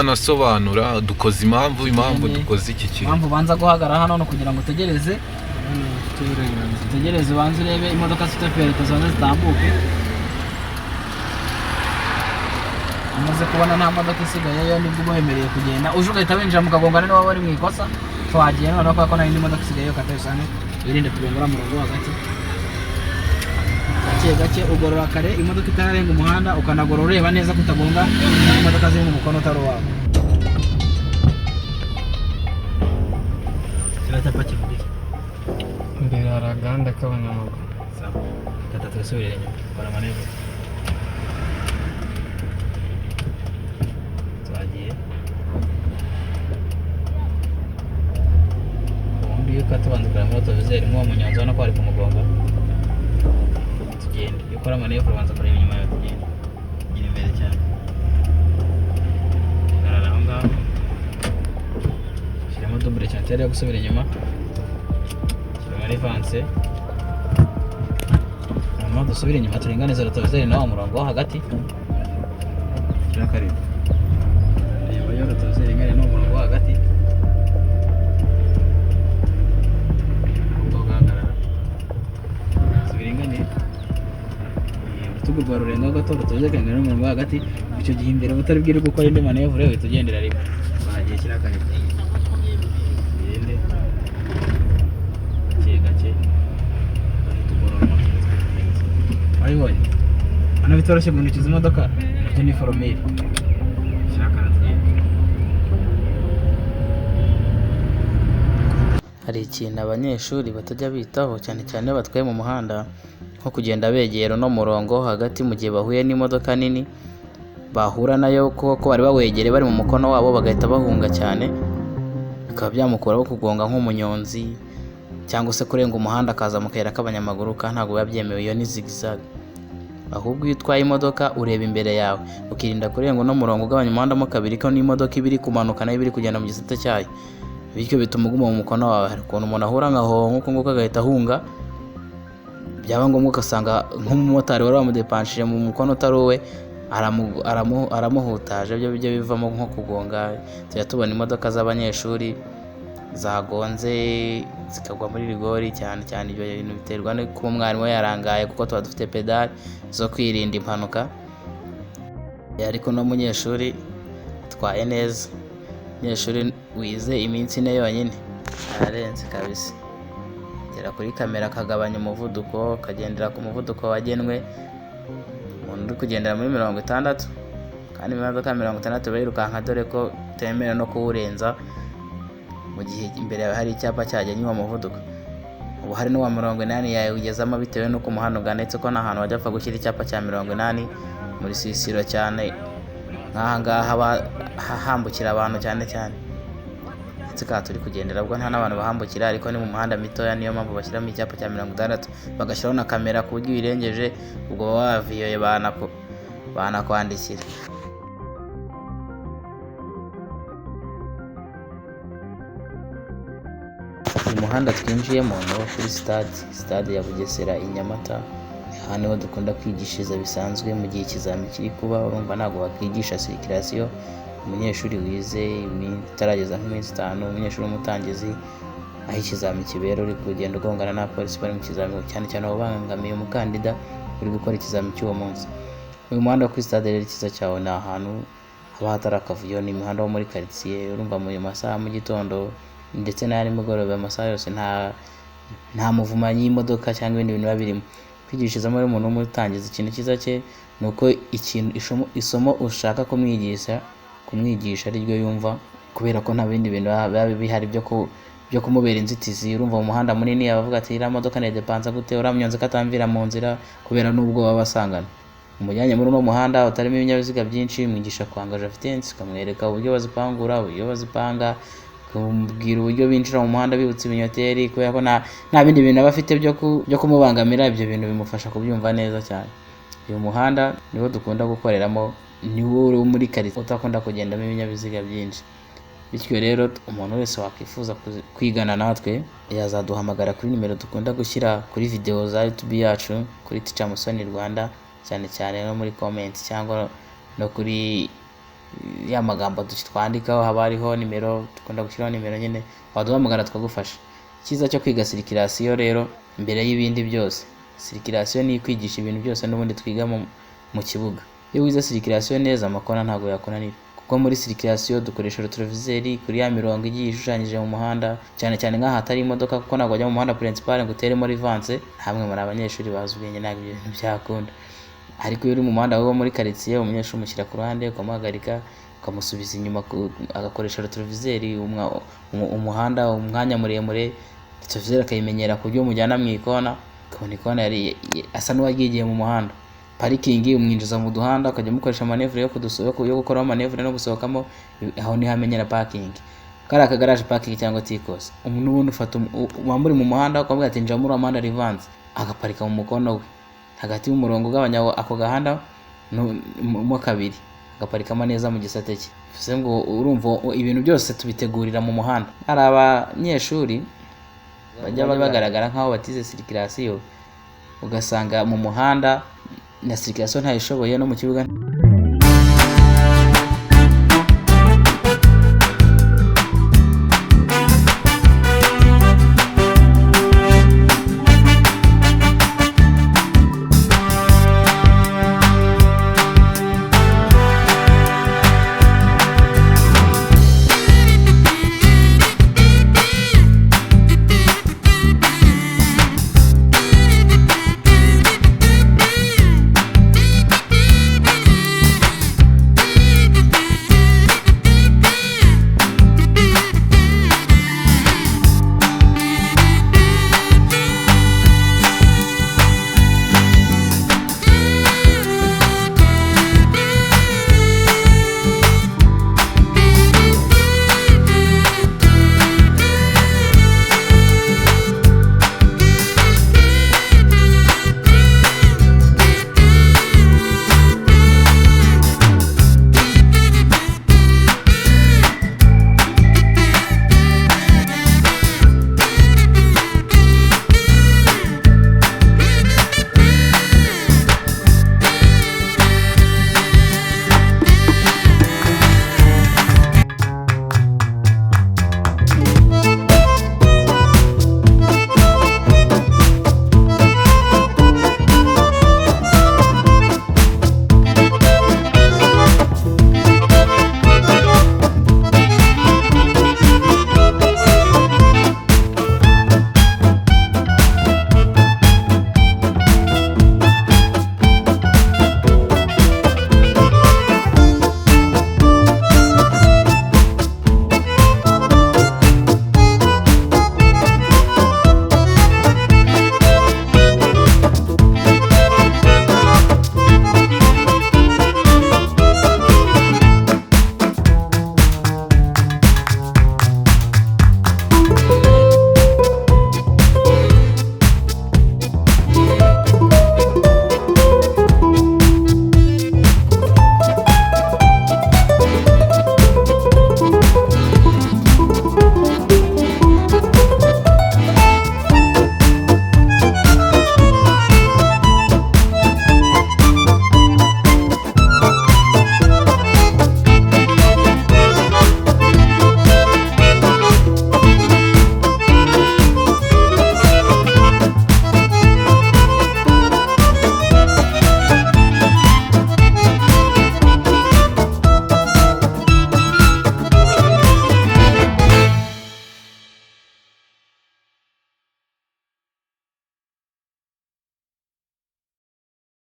Anasobanura dukoze impamvu Tugende. dukoze iki kintu. Impamvu ubanza guhagarara hano ni ukugira ngo utegereze. Ufite uburenganzira. Utegereze, ubanze urebe imodoka zifite feri zibanze zitambuke. Umaze kubona nta modoka isigayeyo, nibwo uba wemerewe kugenda. Uje ugahita winjira mukagongana niba wari mu ikosa. Twagiye noneho, kubera ko nta yindi modoka isigayeyo. Kata bisanzwe, wirinde tugongora murongo wo hagati. Gake gake ugorora kare imodoka itararenga umuhanda, ukanagorora ureba neza ko utagonga imodoka ziri mu mukono utari uwawe. Kiriya cyapa kivuga iki? Imbere hari agahanda k'abanyamaguru. Sawa. Kata twisubirire inyuma. Kora manevure. Twagiye. Ubundi iyo ukata ubanza kureba muri rétroviseur nk'uwo munyonzi, ubona ko bari kumugonga. Tugende. Iyo ukora manevure ubanza kureba inyuma yawe. Tugende. Gira imbere cyane. Hagarara aho ngaho. Shyiramo double clignoteur yo gusubira inyuma. Shyiramo reverse. Hanyuma dusubire inyuma, turinganize rétroviseur na wa murongo wo hagati. Shyira karindwi. Reba iyo rétroviseur ingana n'uwo murongo wo hagati. Ubwo ugahagarara. Zibiringaniye. Urutugu rwawe rurengaho gato, rétroviseur ikangana n'umurongo wo hagati. Icyo gihe imbere uba utari bwire gukora indi manevure, uhita ugendera rimwe. Bagiye, shyira karindwi. Ugende. Gake gake. Ugahita ugorora moto. Wabibonye? Hano bitoroshye guhindukiza imodoka, nabyo ni formule. Shyira akantu, tugende. Hari ikintu abanyeshuri batajya bitaho, cyane cyane iyo batwaye mu muhanda, nko kugenda begera uno murongo hagati mu gihe bahuye n'imodoka nini, bahura nayo kuko bari bawegereye, bari mu mukono wabo, bagahita bahunga cyane, bikaba byamukuraho kugonga nk'umunyonzi cyangwa se kurenga umuhanda akaza mu kayira k'abanyamaguru, kandi ntabwo biba byemewe. Iyo ni zigzag. Ahubwo iyo utwaye imodoka ureba imbere yawe, ukirinda kurenga uno murongo ugabanya umuhanda mo kabiri, ko n'imodoka iba iri kumanuka nayo iba iri kugenda mu gisate cyayo, bityo bituma uguma mu mukono wawe. Hari ukuntu umuntu ahura nkahoho nk'uko nguko agahita ahunga, byaba ngombwa ugasanga nk'umumotari wari wamudepanshije mu mukono utari uwe aramuhutaje. Byo bijya bivamo nko kugonga. Tujya tubona imodoka z'abanyeshuri zagonze zikagwa muri rigori. Cyane cyane ibyo bintu biterwa no kuba umwarimu yarangaye, kuko tuba dufite pédale zo kwirinda impanuka. Ariko no munyeshuri atwaye neza, umunyeshuri wize iminsi 4 yonyine ararenze kabisa. Gera kuri kamera, akagabanya umuvuduko, akagendera ku muvuduko wagenwe. Umuntu uri kugendera muri 60, kandi imodoka 60 barirukanka, dore ko utemerewe no kuwurenza mu gihe imbere yawe hari icyapa cyagennye uwo muvuduko. Ubu hari n'uwa 80 yawugezamo bitewe n'uko umuhanda uganitse, ko nta hantu wajya apfa gushyira icyapa cya 80 muri sisiro, cyane nk'aha ngaha haba hambukira abantu cyane cyane. Ndetse kandi turi kugendera ubwo nta n'abantu bahambukira, ariko ni mu muhanda mitoya, niyo mpamvu bashyiramo icyapa cya 60, bagashyiraho na kamera ku buryo uyirengeje ubwo baba baviyoye, banakwandikira. Uyu muhanda twinjiyemo ni uwo kuri stade, stade ya Bugesera i Nyamata. Aha niho dukunda kwigishiriza bisanzwe mu gihe ikizami kiri kuba. Urumva ntabwo wakwigisha circulation umunyeshuri wize itarageza nk'iminsi 5, umunyeshuri w'umutangizi, aho ikizami kibera, uri kugenda ugongana n'abapolisi bari mu kizami, cyane cyane ubangamiye umukandida uri gukora ikizami cy'uwo munsi. Uyu muhanda wo kuri stade rero, icyiza cyawo ni ahantu haba hatari akavuyo, ni imihanda wo muri karitsiye. Urumva mu masaha mu gitondo ndetse n'aya nimugoroba, amasaha yose nta muvuma y'imodoka cyangwa ibindi bintu biba birimo. Kwigishirizamo rero umuntu w'umutangizi, ikintu cyiza cye ni uko ikintu isomo ushaka kumwigisha ariryo yumva, kubera ko nta bindi bintu biba bihari byo kumubera inzitizi. Urumva mu muhanda munini abavuga ati: "Iriya modoka nidepansa gute? Uriya munyonzi ko atamvira mu nzira?" Kubera n'ubwo baba basangana. Umujyanye muri uno muhanda utarimo ibinyabiziga byinshi, umwigisha kwangaja vitesse, ukamwereka uburyo bazipangura, uburyo bazipanga, ukamubwira uburyo binjira mu muhanda bibutsa ibinyoteri, kubera ko nta bindi bintu aba afite byo kumubangamira. Ibyo bintu bimufasha kubyumva neza cyane. Uyu muhanda niwo dukunda gukoreramo, niwo uri muri karitsiye utakunda kugendamo ibinyabiziga byinshi. Bityo rero umuntu wese wakwifuza kwigana natwe yazaduhamagara kuri nimero dukunda gushyira kuri videwo za YouTube yacu, kuri Teacher Musoni Rwanda, cyane cyane no muri comment cyangwa no kuri Ya magambo twandikaho haba hariho nimero, dukunda gushyiraho nimero nyine, waduhamagara tukagufasha. Icyiza cyo kwiga circulation rero mbere y'ibindi byose, circulation ni ikwigisha ibintu byose n'ubundi twiga mu kibuga. Iyo wize circulation neza, amakona ntabwo yakunanira, kuko muri circulation dukoresha rétroviseur kuri ya mirongo igiye ishushanyije mu muhanda, cyane cyane nk'aha hatari imodoka, kuko ntabwo wajya mu muhanda principal ngo uteremo rivanse. Hamwe muri abanyeshuri bazi ubwenge ntabwo ibyo bintu byakunda. Ariko iyo uri mu muhanda wo muri quartier, umunyeshuri umushyira ku ruhande, ukamuhagarika, ukamusubiza inyuma, agakoresha rétroviseur umuhanda umwanya muremure, rétroviseur akayimenyera ku buryo umujyana mu ikona, ukabona ikona yari asa n'uwagiye mu muhanda. Parking umwinjiza mu duhanda, ukajya umukoresha manœuvre yo gukoraho manœuvre no gusohokamo, aho niho amenyera parking. Kariya ka garage parking cyangwa T-cross, umuntu ubundi ufata muba muri mu muhanda, ukamubwira ati njya muri uwo muhanda rivanze, agaparika mu mukono we hagati y'umurongo ugabanya ako gahanda mo kabiri, agaparikamo neza mu gisate cye. Bivuze ngo urumva ibintu byose tubitegurira mu muhanda. Hari abanyeshuri bajya bagaragara nk'aho batize circulation, ugasanga mu muhanda na circulation ntayishoboye, no mu kibuga.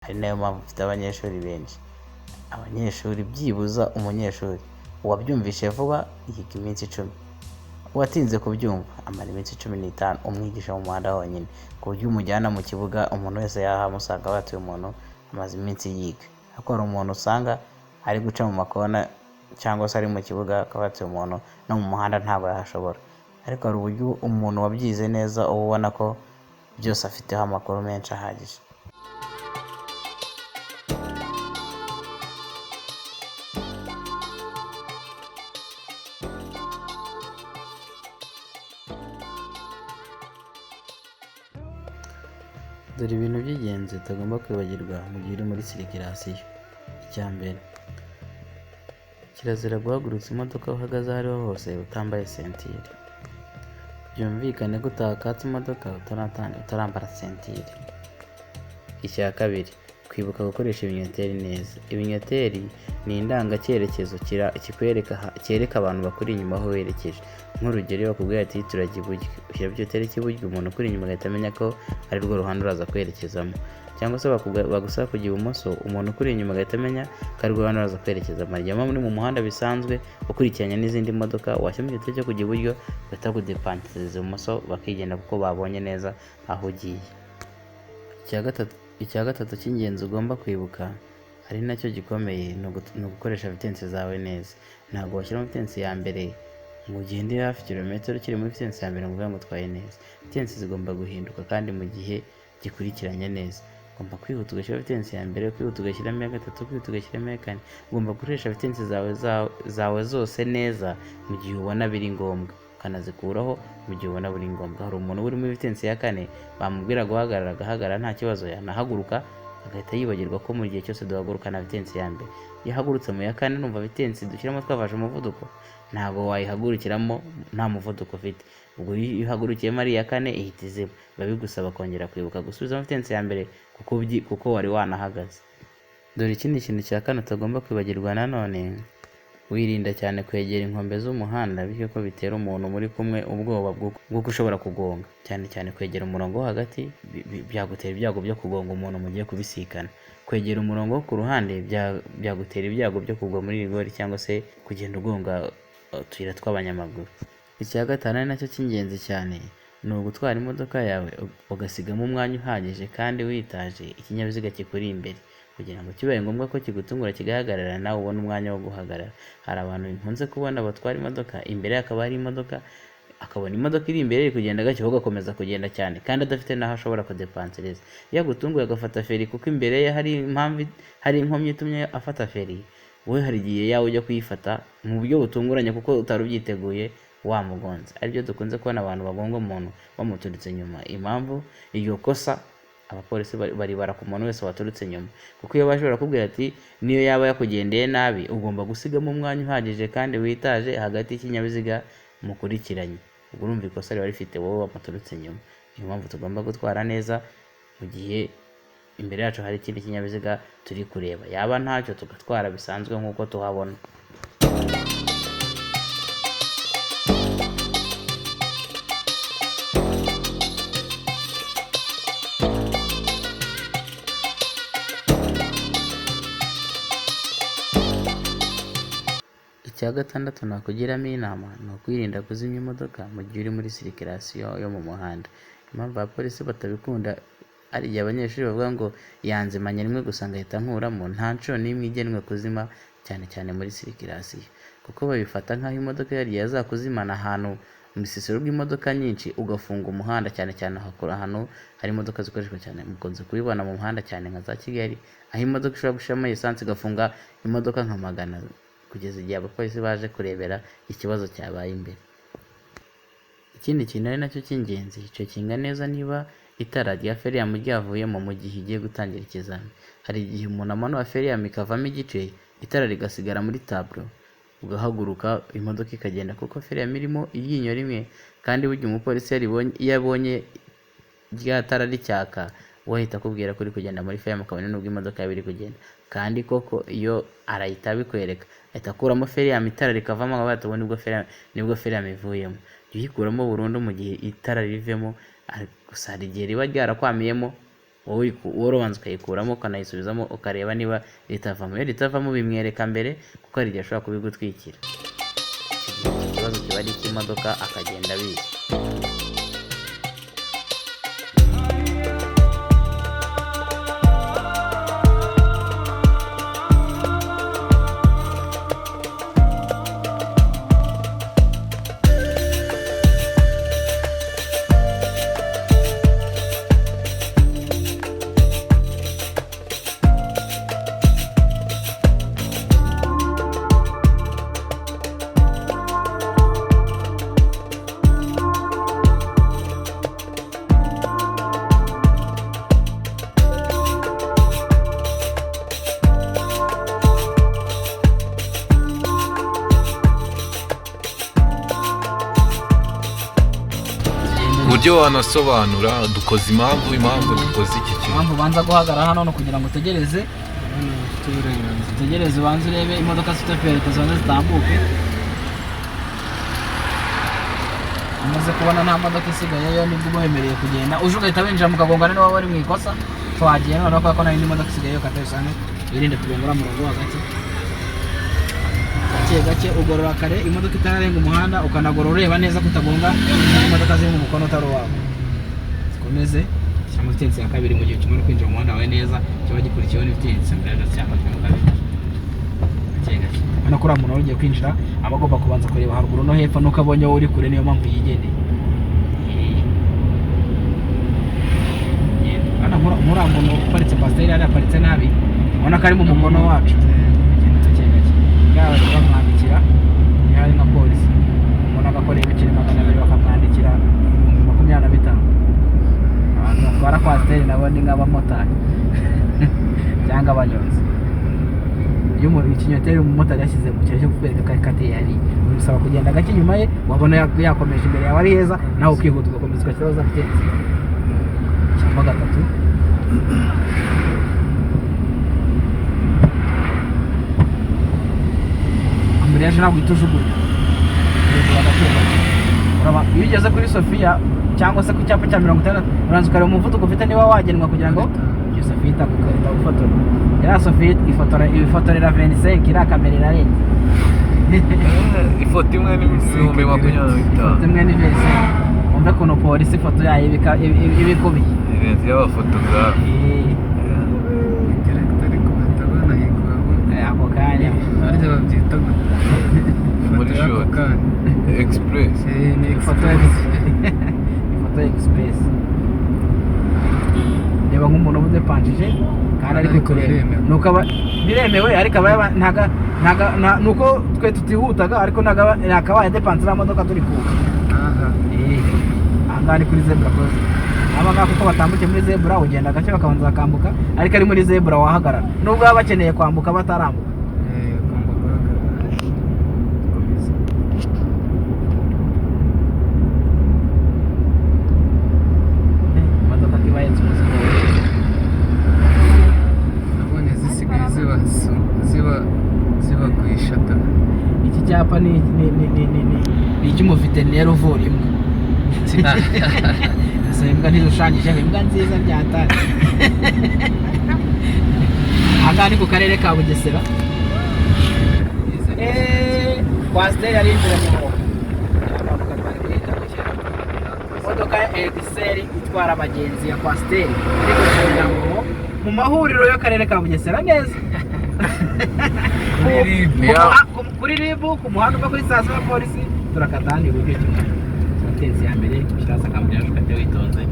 Ari nayo mpamvu mfite abanyeshuri benshi. Abanyeshuri, byibuza umunyeshuri uwabyumvishe vuba yiga iminsi 10, uwatinze kubyumva amara iminsi 15 umwigisha mu muhanda wonyine, ku buryo umujyana mu kibuga umuntu wese yahamusanga batuye umuntu amaze iminsi yiga. Ariko hari umuntu usanga ari guca mu makona cyangwa se ari mu kibuga akaba yatuye umuntu no mu muhanda ntabwo yahashobora. Ariko hari uburyo umuntu wabyize neza uba ubona ko byose afiteho amakuru menshi ahagije. Dore ibintu by'ingenzi utagomba kwibagirwa mu gihe uri muri circulation. Icya mbere, Kirazira guhagurutsa imodoka aho uhagaze aho ariho hose utambaye ceinture. Byumvikane ko utakatsa imodoka utarambara ceinture. Icya kabiri, kwibuka gukoresha ibinyoteri neza. Ibinyoteri ni indangacyerekezo kikwereka cyereka abantu bakuri inyuma aho werekeje. Nk'urugero, iyo bakubwiye ati turajya iburyo, ushyira ikinyoteri cy'iburyo, umuntu ukuri inyuma agahita amenya ko ari rwo ruhande uraza kwerekezamo. Cyangwa se bagusaba kujya ibumoso, umuntu ukuri inyuma agahita amenya ko ari rwo ruhande uraza kwerekezamo. Hari igihe muba muri mu muhanda bisanzwe ukurikiranye n'izindi modoka, washyira ikinyoteri cyo kujya iburyo bagahita bakudepansiriza ibumoso bakigenda kuko babonye neza aho ugiye. Icya gatatu cy'ingenzi ugomba kwibuka ari nacyo gikomeye ni ugukoresha vitensi zawe neza. Ntabwo washyiramo vitensi ya mbere ngo ugende hafi kilometero ukiri muri vitensi ya mbere ngo uvuge ngo utwaye neza. Vitensi zigomba guhinduka kandi mu gihe gikurikiranye neza. Ugomba kwihuta ugashyiraho vitensi ya mbere, kwihuta ugashyiramo iya gatatu, kwihuta ugashyiramo iya kane. Ugomba gukoresha vitensi zawe zose neza mu gihe ubona biri ngombwa, ukanazikuraho mu gihe ubona biri ngombwa. Hari umuntu uri muri vitensi ya kane bamubwira guhagarara agahagarara nta kibazo, yanahaguruka agahita yibagirwa ko mu gihe cyose duhaguruka na vitensi ya mbere. Iyo ahagurutse mu ya kane, numva vitensi dushyiramo twafashe umuvuduko, ntabwo wayihagurukiramo nta muvuduko ufite. Ubwo iyo uhagurukiyemo ari iya kane ihita izima, biba bigusaba kongera kwibuka gusubizamo vitensi ya mbere kuko wari wanahagaze. Dore ikindi kintu cya kane utagomba kwibagirwa nanone, wirinda cyane kwegera inkombe z'umuhanda, bityo ko bitera umuntu muri kumwe ubwoba bw'uko ushobora kugonga. Cyane cyane kwegera umurongo wo hagati byagutera ibyago byo kugonga umuntu mugiye kubisikana. Kwegera umurongo wo ku ruhande byagutera ibyago byo kugwa muri rigori cyangwa se kugenda ugonga utuyira tw'abanyamaguru. Icya gatanu ari nacyo cy'ingenzi cyane ni ugutwara imodoka yawe ugasigamo umwanya uhagije kandi witaje ikinyabiziga kikuri imbere, kugira ngo kibaye ngombwa ko kigutungura kigahagarara nawe ubone umwanya wo guhagarara. Hari abantu nkunze kubona batwara imodoka, imbere hakaba hari imodoka, akabona imodoka iri imbere iri kugenda gake, ahubwo agakomeza kugenda cyane kandi adafite n'aho ashobora kudepansereza. Iyo agutunguye agafata feri kuko imbere ye hari impamvu, hari inkomyi itumye afata feri, wowe hari igihe yawe ujya kuyifata mu buryo butunguranye kuko utari ubyiteguye wamugonze. Aribyo dukunze kubona abantu bagonga umuntu bamuturutse inyuma. Impamvu iryo kosa abapolisi baribara ku muntu wese waturutse inyuma, kuko iyo baje barakubwira ati niyo yaba yakugendeye nabi ugomba gusigamo umwanya uhagije kandi witaje hagati y'ikinyabiziga mukurikiranye. Ubwo urumva ikosa riba rifite wowe wamuturutse inyuma. Niyo mpamvu tugomba gutwara neza mu gihe imbere yacu hari ikindi kinyabiziga turi kureba, yaba ntacyo tugatwara bisanzwe nk'uko tuhabona. Icya gatandatu nakugiramo inama ni ukwirinda kuzimya imodoka mu gihe uri muri sirikirasiyo yo mu muhanda. Impamvu abapolisi batabikunda, hari igihe abanyeshuri bavuga ngo yanzimanye rimwe gusa ngahita nkuramo, nta nshuro n'imwe igenwe kuzima, cyane cyane muri sirikirasiyo, kuko babifata nk'aho imodoka yari yazakuzimana ahantu mu bisisiro bw'imodoka nyinshi ugafunga umuhanda, cyane cyane ahantu hari imodoka zikoreshwa cyane. Mukunze kubibona mu muhanda cyane nka za Kigali, aho imodoka ishobora gushiramo esanse igafunga imodoka nka magana kugeza igihe abapolisi baje kurebera ikibazo cyabaye imbere. Ikindi kintu ari nacyo cy'ingenzi, cekinga neza niba itara rya feriyamu ryavuyemo mu gihe ugiye gutangira ikizami. Hari igihe umuntu amanura feriyamu ikavamo igice, itara rigasigara muri taburo, ugahaguruka imodoka ikagenda kuko feriyamu irimo iryinyo rimwe, kandi burya umupolisi iyo abonye rya tara ricyaka, we ahita akubwira ko uri kugenda muri feriyamu kabone n'ubwo imodoka yaba iri kugenda. Kandi koko iyo arahita abikwereka, ahita akuramo feriyamu itara rikavamo, akavuga ati ubu nibwo feriyamu ivuyemo. Jya uyikuramo burundu mu gihe itara rivemo, gusa hari igihe riba ryarakwamiyemo, wowe urabanza ukayikuramo ukanayisubizamo ukareba niba ritavamo. Iyo ritavamo bimwereka mbere kuko hari igihe ashobora kubigutwikira. Icyo gihe ikibazo kiba ari icy'imodoka akagenda abizi. Buryo wanasobanura dukoze impamvu dukoze iki kintu. Impamvu ubanza guhagarara hano ni ukugira ngo utegereze. Hano bafite uburenganzira. Utegereze, ubanze urebe imodoka zifite feri zibanze zitambuke. Umaze kubona nta modoka isigayeyo, nibwo uba wemerewe kugenda. Uje ugahita winjira mukagongana niba wari mu ikosa. Twagiye noneho kubera ko nta yindi modoka isigayeyo. Kata bisanzwe, wirinde kugongora murongo hagati. Gake gake ugorora kare imodoka itararenga umuhanda, ukanagorora ureba neza ko utagonga imodoka ziri mu mukono utari uwawe. Zikomeze. Shyiramo vitesse ya kabiri mu gihe ukimara kwinjira mu muhanda wawe neza. Kiba gikurikiyeho ni vitesse mbere cyafashwe mu kabiri. Gake gake. Urabona ko uriya muntu wari ugiye kwinjira aba agomba kubanza kureba haruguru no hepfo, nuko abonye wowe uri kure, niyo mpamvu yigendeye. Hano nk'uriya muntu uparitse coaster hariya aparitse nabi, ubona ko ari mu mukono wacu. Genda gake gake. Yaba bari bamwandikira, iyo hari nka polisi, umuntu agakora ibiceri 200 bakamwandikira 25,000. Abantu batwara coaster nabo ni nk'abamotari cyangwa abanyonzi. Iyo umuntu ikinyoteri umumotari yashyize mu kintu cyo kukwereka ko akatiye hariya, bimusaba kugenda gake inyuma ye. Wabona yakomeje imbere yawe ari heza, nawe ukihuta ugakomeza ugashyiraho za vitesse cyangwa gatatu. Embrayage ntabwo uhita ujugunya. Uragura gake gake. Iyo ugeze kuri Sofiya cyangwa se ku cyapa cya 60, urabanza ukareba umuvuduko ufite niba wagenwa, kugira ngo iyo Sofiya itagufotora. Iriya Sofiya ifotora, ifotorera 25. Iriya kamera irarenze. Ifoto imwe ni 25,000. Ifoto imwe ni 25. Wumve ukuntu polisi ifoto yayo iba ikubiye. Irenze y'abafotogarafe. Direct, ariko bahita banayikuraho. Ako kanya. Harya babyita gute? Muri Ifoto y'ako shot. kanya. Express. Ni Ifoto express. Ifoto express. Reba nk'umuntu uba udepanjije kandi ari Ariko kutureba. biremewe. Nuko aba biremewe, ariko aba ntaga nuko twe tutihutaga, ariko ntago nakabaye adepanze iriya modoka turi kuza. Aha. Aha ngaha ni kuri zebra crossing. Aba ngaba kuko batambukiye muri zebra, ugenda gake bakabanza bakambuka, ariko ari muri zebra wahagarara nubwo baba bakeneye kwambuka batarambuka. Ugomba guhagarara. Komeza. Imodoka iba ihetse umuzigo. Nabonye zisigaye ziba zibagwisha da. Iki cyapa ni icy'umuveterineri uvura imbwa. Izo imbwa ntizishushanyijeho imbwa nziza byatari. Aha ngaha ni ku karere ka Bugesera. Coaster yari injira mu murongo, iramanuka, twari kuyita gushyira imodoka ya Excel itwara abagenzi ya coaster iri gucunga mu mahuriro y'akarere ka Bugesera neza. Kuri RIB. Kuri RIB, ku muhanda uva kuri sitasiyo ya polisi, turakata hano iburyo kimwe. Vitesse ya mbere, ushyira akambuye, ukate witonze.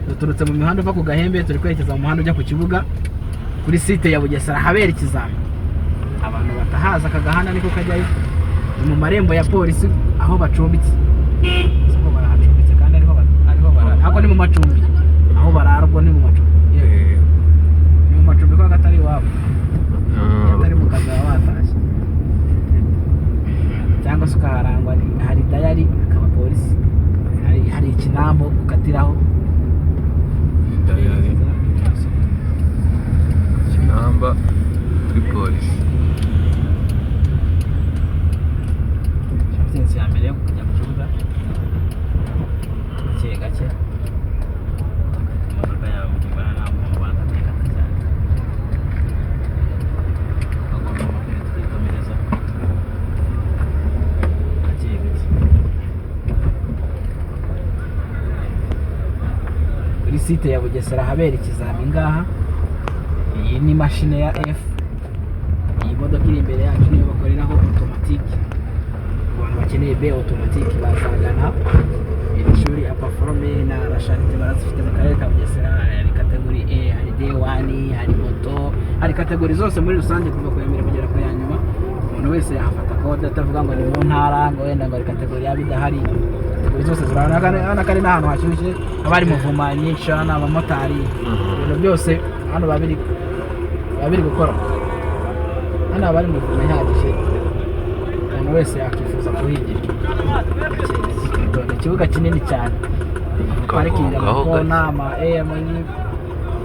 Duturutse mu mihanda uva ku Gahembe, turi kwerekeza mu muhanda ujya ku kibuga, kuri site ya Bugesera habera ikizami. Abantu batahaza, aka gahanda niko kajyayo. Ni mu marembo ya polisi aho bacumbitse. Ese ngo barahacumbitse kandi ariho barara? Ariko ni mu macumbi aho barara, ubwo ni mu macumbi. Yewe, ni mu macumbi kuko atari iwabo. Iyo atari mu kazi baba batashye, cyangwa se ukaharangwa. Hari dayari, hakaba polisi, hari ikinambo ukatiraho. Dayari, Kinamba, kuri polisi. Vitesse ya mbere yo kujya mu kibuga, gake gake. Imodoka yawe mu kibuga nta muntu ubanza kuyikata cyane, bagomba amapine. Tukikomereza gake gake kuri site ya Bugesera ahabera ikizami. Ngaha iyi ni mashine ya F. Iyi modoka iri imbere yacu niyo bakoreraho automatique. Ku bantu bakeneye B automatique bazagana iri shuri. Apaforome na La Charite barazifite mu karere ka Bugesera. Hari catégorie A, hari D1, hari moto, hari catégorie zose muri rusange kuva ku ya mbere kugera ku ya nyuma. Umuntu wese yahafata kode atavuga ngo ni mu ntara, ngo wenda ngo ari catégorie yaba idahari. Catégorie zose zirabona. Hano kandi ni ahantu hashyushye, haba hari mouvement nyinshi. Hano abamotari, ibintu byose hano biba biri gukora. Hano haba hari mouvement ihagije, umuntu wese yakwifuza kuhigira. Gake gake. Ikibuga kinini cyane, parikingi, Ukagongaho amakona, gake. ama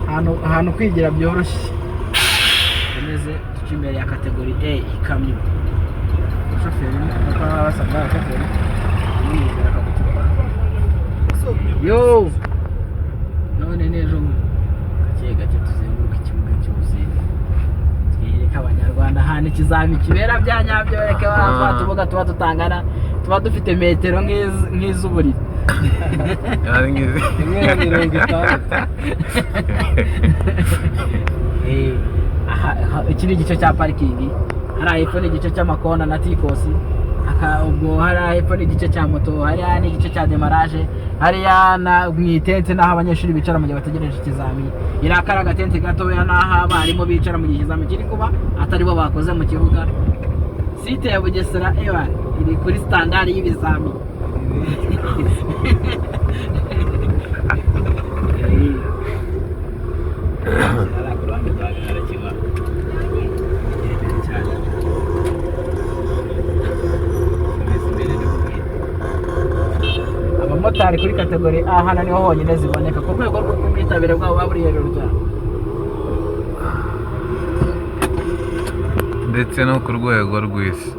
ahantu ahantu kwigira byoroshye. Tumeze duca imbere ya catégorie A, ikamyo. Umushoferi kuko baba basabwa abashoferi yiyizera akagutwara yo none n'ejo bundi. Gake gake tuzenguruka ikibuga cyose, twereke Abanyarwanda ahantu ikizami kibera bya nyabyo, bereke twa tubuga tuba tutangana, tuba dufite metero nk'iz'uburiri. Ari ngizi. 1 na 60. Aha, iki ni igice cya parikingi. Hariya hepfo ni igice cy'amakona na tikosi. Ubwo hariya hepfo ni igice cya moto, hariya ni igice cya démarrage, hariya na mu itente n'aho abanyeshuri bicara mu gihe bategereje ikizami. Iriya kari agatente gatoya n'aho abarimu bicara mu gihe ikizami kiri kuba atari bo bakoze mu kibuga. Site ya Bugesera ewa iri kuri standard y'ibizami. Hariya ku ruhande duhagarara kiba cyane. Komeza imbere ndakubwira. Abamotari kuri catégorie A hano niho honyine ziboneka ku rwego rw'ubwitabire bwabo buba buri hejuru cyane. Ndetse no ku rwego rw'isi.